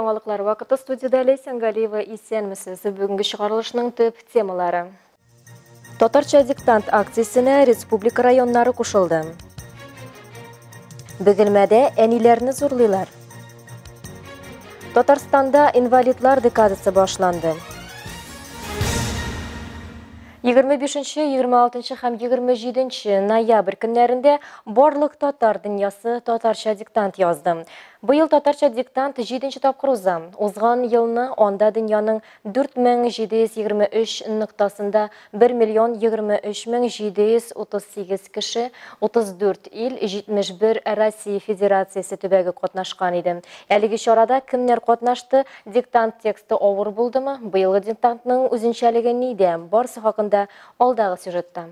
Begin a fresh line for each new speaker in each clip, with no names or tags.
Яңалыклар вакыты, студиядә Ләйсән Галиева. Исәнмесез. Бүгенге чыгарылышның төп темалары. Татарча диктант акциясенә республика районнары кушылды. Бөгелмәдә әниләрне зурлыйлар. Татарстанда инвалидлар декадасы башланды. 25, 26 һәм 27 ноябрь көннәрендә барлык татар дөньясы татарча диктант язды. Быел татарча диктант 7 тапкыр уза. Узган елны анда дөньяның 4723 ноктасында 1 миллион 23 мең 738 кеше, 34 ил, 71 Россия Федерациясе төбәге катнашкан иде. Әлеге чарада кемнәр катнашты, диктант тексты авыр булдымы, быелгы диктантның үзенчәлеге нидә? Барысы хакында алдагы сюжетта.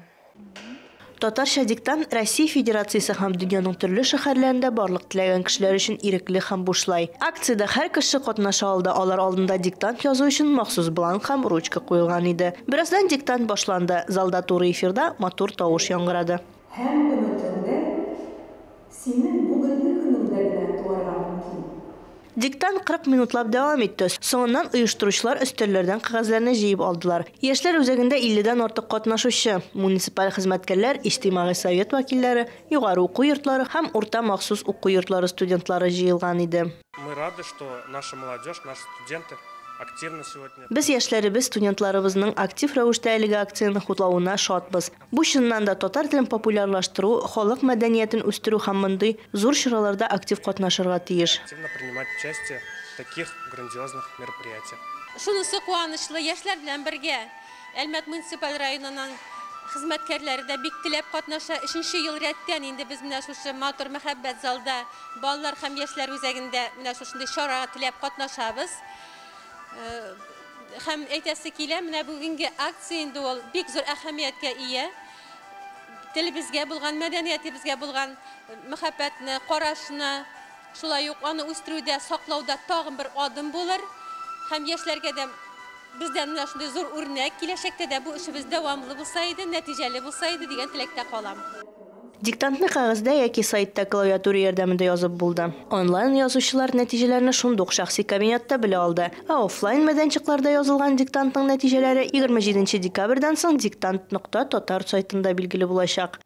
Татарча диктант Россия Федерациясе һәм дөньяның төрле шәһәрләрендә барлык теләгән кешеләр өчен ирекле һәм бушлай. Акциядә һәр кеше катнаша алды. Алар алдында диктант язу өчен махсус бланк һәм ручка куелган иде. Бераздан диктант башланды. Залда туры эфирда матур тавыш яңгырады.
Һәм өметеңдә синең бүгенге көнеңдә генә туарга мөмкин.
Диктант 40 минутлап дәвам итте. Соңыннан оештыручылар өстәлләрдән кәгазьләрне җыеп алдылар. Яшьләр үзәгендә 50дән артык катнашучы, муниципаль хезмәткәрләр, иҗтимагый совет вәкилләре, югары уку йортлары һәм урта махсус уку йортлары студентлары җыелган иде.
Мы рады, что наша молодежь, наши студенты активно сегодня.
Без яшьләребез, студентларыбызның актив рәвештә әлеге акцияне хуплавына шатбыз. Бу чыннан да татар телен популярлаштыру, халык мәдәниятен үстерү һәм мондый зур чараларда актив катнашырга тиеш.
Активно принимать участие в таких грандиозных мероприятиях.
Шунысы куанычлы, яшьләр белән бергә Әлмәт муниципаль районының хезмәткәрләре дә бик теләп катнаша. Өченче ел рәттән инде без менә шушы матур мәхәббәт залда балалар һәм яшьләр үзәгендә менә шушындый чарага теләп катнашабыз. Һәм әйтәсе килә, менә бүгенге акция инде ул бик зур әһәмияткә ия. Телебезгә булган, мәдәниятебезгә булган мәхәббәтне, карашны, шулай ук аны үстерүдә, саклауда тагын бер адым булыр. Һәм яшьләргә дә бездән менә шундый зур үрнәк, киләчәктә дә бу эшебез дәвамлы булса иде, нәтиҗәле булса иде дигән теләктә калам.
Диктантны кәгазьдә яки сайтта клавиатура ярдәмендә язып булды. Онлайн язучылар нәтиҗәләрне шундук шәхси кабинетта белә алды. Ә офлайн мәйданчыкларда язылган диктантның нәтиҗәләре 27 декабрьдән соң диктант.татар сайтында билгеле булачак.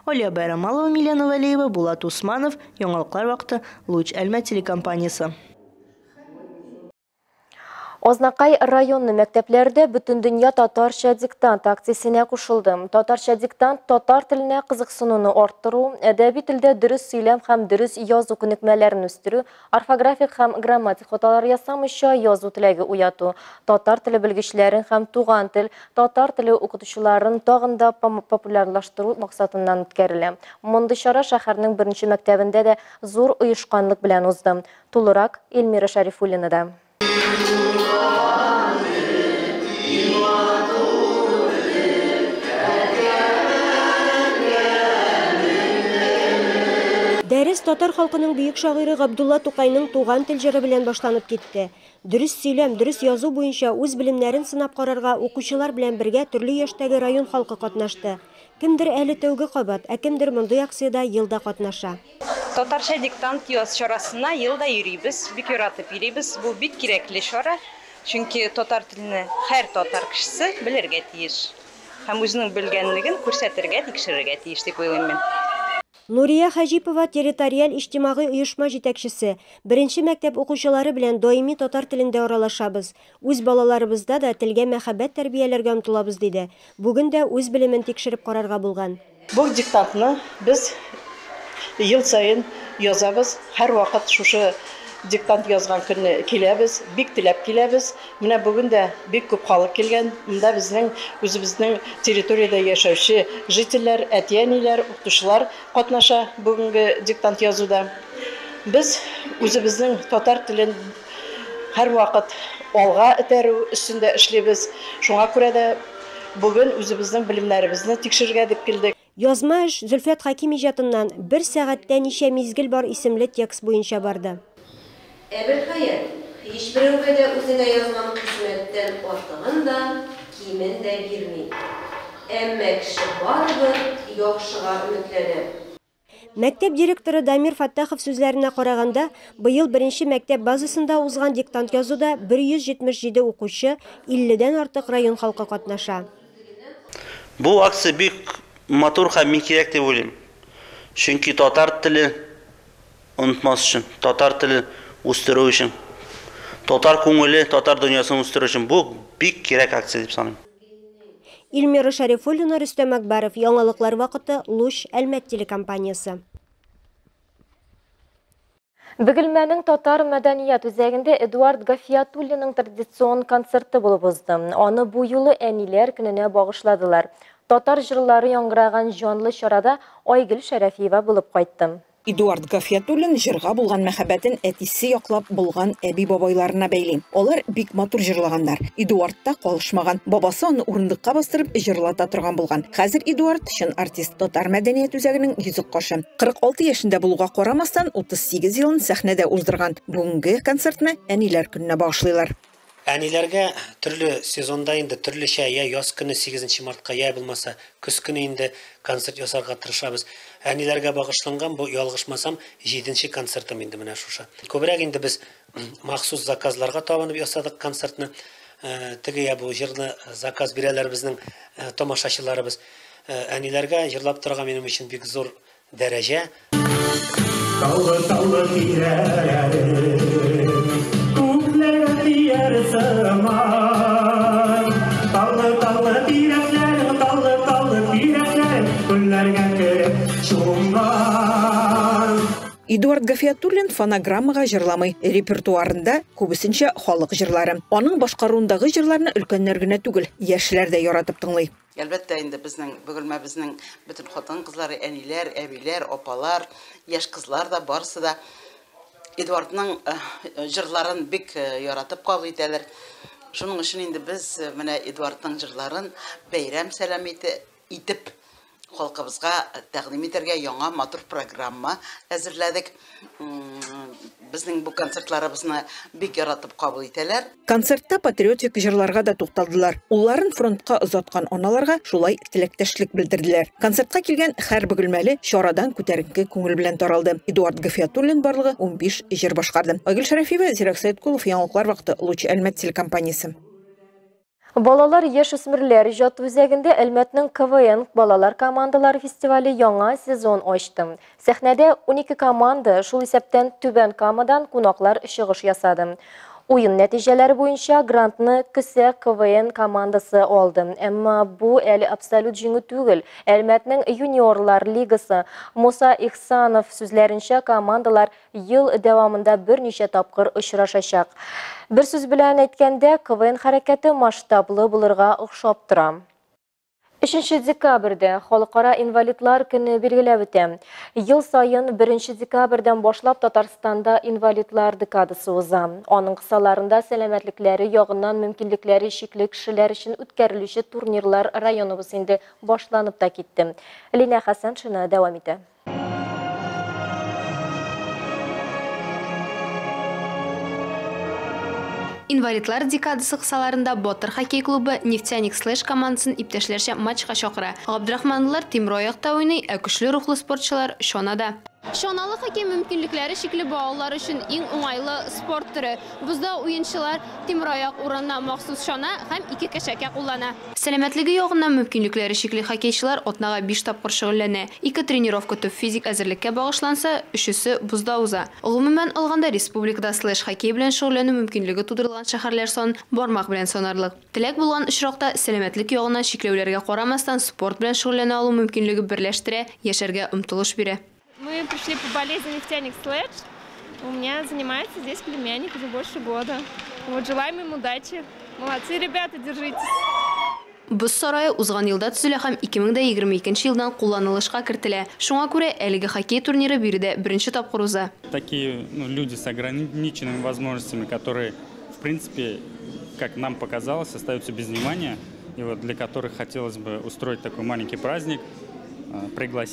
Оля Байрамалова, Милена Валеева, Булат Усманов, Яңалыклар вакыты, Луч Әлмәт телекомпаниясе.
Азнакай районы мәктәпләрдә Бөтендөнья татарча диктант акциясенә кушылды. Татарча диктант татар теленә кызыксынуны арттыру, әдәби телдә дөрес сөйләм һәм дөрес язу күнекмәләрен үстерү, орфографик һәм грамматик хаталар ясамыйча язу теләге уяту, татар теле белгечләрен һәм туган тел, татар теле укытучыларын тагын да популярлаштыру максатыннан үткәрелә. Мондый чара шәһәрнең беренче мәктәбендә дә зур оешканлык белән узды. Тулырак Эльмира Шәрифуллинада.
Дәрес татар халкының бөек шагыйре Габдулла Тукайның Туган тел җыры белән башланып китте. Дөрес сөйләм, дөрес язу буенча үз белемнәрен сынап карарга укучылар белән бергә төрле яшьтәге район халкы катнашты. Кемдер әле тәүге кабат, ә кемдер мондый акциядә елда катнаша.
Татарча диктант яз чарасына елда йөрибез, бик яратып йөрибез. Бу бик кирәкле чара, чөнки татар телене һәр татар кешесе белергә тиеш. Һәм үзенең белгәнлеген күрсәтергә, тикшерергә тиеш дип уйлыйм мин.
Нурия Хаҗипова территориаль иҗтимагый оешма җитәкчесе. Беренче мәктәп укучылары белән даими татар телендә аралашабыз. Үз балаларыбызда да телгә мәхәббәт тәрбияләргә омтылабыз, диде. Бүген дә үз белемен тикшереп карарга булган.
Бу диктантны без ел саен язабыз. Һәрвакыт шушы диктант язган көнне киләбез, бик теләп киләбез. Менә бүген дә бик күп халык килгән. Монда безнең үзебезнең территориядә яшәүче жительләр, әти-әниләр, укытучылар катнаша бүгенге диктант язуда. Без үзебезнең татар телен һәрвакыт алга этәрү өстендә эшлибез. Шуңа күрә дә бүген үзебезнең белемнәребезне тикшерергә дип килдек.
Язма эш Зөлфәт Хәким иҗатыннан Бер сәгатьтә ничә мизгел бар исемле текст буенча барды.
Әбелхаят, һичберәүгә дә үзенә язган кыйсмәттән артыгын да, кимен дә бирми. Әмма кеше барыбер яхшыга өметләнә.
Мәктәп директоры Дамир Фаттахов сүзләренә караганда, быел беренче мәктәп базасында узган диктант язуда 177 укучы, 50-дән артык район халкы катнаша.
Бу акция бик матур һәм мин кирәк дип уйлыйм. Чөнки татар теле онытмас өчен, татар теле үстерү өчен, татар күңеле, татар дөньясын үстерү өчен бу бик кирәк акция дип саныйм.
Эльмира Шарифуллина, Рөстәм Акбаров, Яңалыклар вакыты, Луч, Әлмәт телекомпаниясе.
Бөгелмәнең татар мәдәният үзәгендә Эдуард Гафиятуллинның традицион концерты булып узды. Аны бу юлы әниләр көненә багышладылар. Татар җырлары яңгыраган җанлы чарада Айгөл Шәрәфиева булып кайтты.
Эдуард Гафиятуллин җырга булган мәхәббәтен әтисе яклап булган әби-бабайларына бәйли. Алар бик матур җырлаганнар. Эдуард та калышмаган. Бабасы аны урындыкка бастырып җырлата торган булган. Хәзер Эдуард чын артист, татар мәдәният үзәгенең йөзек кашы. 46 яшендә булуга карамастан 38 елын сәхнәдә уздырган. Бүгенге концертны әниләр көненә багышлыйлар.
Әниләргә төрле сезонда инде төрлечә, я яз көне 8 мартка, я булмаса көз көне инде концерт ясарга тырышабыз. Әниләргә багышланган бу, ялгышмасам, 7 концертым инде менә шушы. Күбрәк инде без махсус заказларга табынып ясадык концертны. Теге я бу җырны заказ бирәләр безнең тамашачыларыбыз. Әниләргә җырлап торырга минем өчен бик зур дәрәҗә.
Таулы-таулы тирәләре, Таллы-таллы тирәкләр, таллы-таллы тирәкләр, күлләргә кереп чумган.
Эдуард Гафиятуллин фонограммага җырламый. Репертуарында күбесенчә халык җырлары. Аның башкаруындагы җырларны өлкәннәр генә түгел, яшьләр дә яратып тыңлый.
Әлбәттә инде безнең Бөгелмәбезнең бөтен хатын-кызлары, әниләр, әбиләр, апалар, яшь кызлар да барысы да Эдуардның җырларын бик яратып кабул итәләр. Шуның өчен инде без менә Эдуардның җырларын бәйрәм сәлам итеп халкыбызга тәкъдим итәргә яңа матур программа әзерләдек. Безнең бу концертларыбызны бик яратып кабул итәләр.
Концертта патриотик җырларга да тукталдылар. Улларын фронтка озаткан аналарга шулай теләктәшлек белдерделәр. Концертка килгән һәр бөгелмәле чарадан күтәренке күңел белән таралды. Эдуард Гафиятуллин барлыгы 15 җыр башкарды. Айгөл Шәрәфиева, Зирәк Сәйткулов, Яңалыклар вакыты, Луч, Әлмәт телекомпаниясе.
Балалар яшүсмерләр иҗат үзәгендә Әлмәтнең КВН балалар командалары фестивале яңа сезон ачты. Сәхнәдә 12 команда, шул исәптән Түбән Камадан кунаклар чыгыш ясады. Уен нәтиҗәләре буенча грантны КСЭ КВН командасы алды. Әмма бу әле абсолют җиңү түгел. Әлмәтнең юниорлар лигасы Муса Ихсанов сүзләренчә, командалар ел дәвамында берничә тапкыр очрашачак. Бер сүз белән әйткәндә, КВН хәрәкәте масштаблы булырга охшап тора. 3 декабрьдә Халыкара инвалидлар көне билгеләп үтә. Ел саен 1 декабрьдән башлап Татарстанда инвалидлар декадасы уза. Аның кысаларында сәламәтлекләре ягыннан мөмкинлекләре чикле кешеләр өчен үткәрелүче турнирлар районыбыз инде башланып та китте. Лина Хәсәншина дәвам итә.
Инвалидлар декадасы кысаларында Батыр хоккей клубы Нефтяник Слэш командасын иптәшләрчә матчка чакыра. Габдрахманлылар тимер аякта уйный, ә көчле рухлы спортчылар чанада. Чаналы хоккей мөмкинлекләре чикле балалар өчен иң уңайлы спорт төре. Бозда уенчылар тимер аяк урынына махсус чана һәм 2 кәшәкә куллана. Сәламәтлеге ягыннан мөмкинлекләре чикле хоккейчылар атнага 5 тапкыр шөгыльләнә. 2 тренировка төп физик әзерлеккә багышланса, 3-се бозда уза. Гомумән алганда, республикада слэш хоккей белән шөгыльләнү мөмкинлеге тудырылган шәһәрләр сан бармак белән санарлык. Теләк булган очракта сәламәтлек ягыннан чикләүләргә карамастан спорт белән шөгыльләнә алу мөмкинлеге берләштерә, яшәргә омтылыш бирә.
Мы пришли по болезни Нефтяник Следж. У меня занимается здесь племянник уже больше года. Вот, желаем им удачи. Молодцы, ребята, держитесь.
Боз сарае узган елда төзелә һәм 2022 елдан кулланылышка кертелә. Шуңа күрә әлеге хоккей турниры биредә беренче тапкыр уза.
Такие, люди с ограниченными возможностями, которые, в принципе, как нам показалось, остаются без внимания, и вот для которых хотелось бы устроить такой маленький праздник.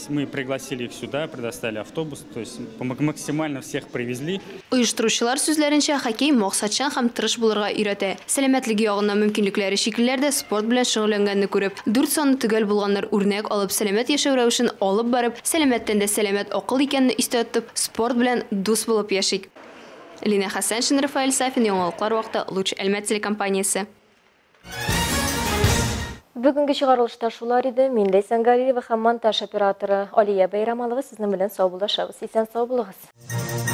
Мы пригласили их сюда, предоставили автобус, то есть максимально всех привезли.
Оештыручылар сүзләренчә, хоккей максатчан һәм тырыш булырга өйрәтә. Сәламәтлеге ягыннан мөмкинлекләре чиклеләр дә спорт белән шөгыльләнгәнне күреп, дүрт саны төгәл булганнар үрнәк алып, сәламәт яшәү рәвешен алып барып, сәламәт тәндә сәламәт акыл икәнне истә тотып, спорт белән дус булып яшик. Лина Хәсәншин, Рафаэль Сафин, яңалыклар вакыты, Луч Әлмәт телекомпаниясе.
Бүгенге чыгарылышта шулар иде. Мин Ләйсән Галиева һәм монтаж операторы Алия Бәйрамалова сезнең белән саубуллашабыз. Исән сау булыгыз.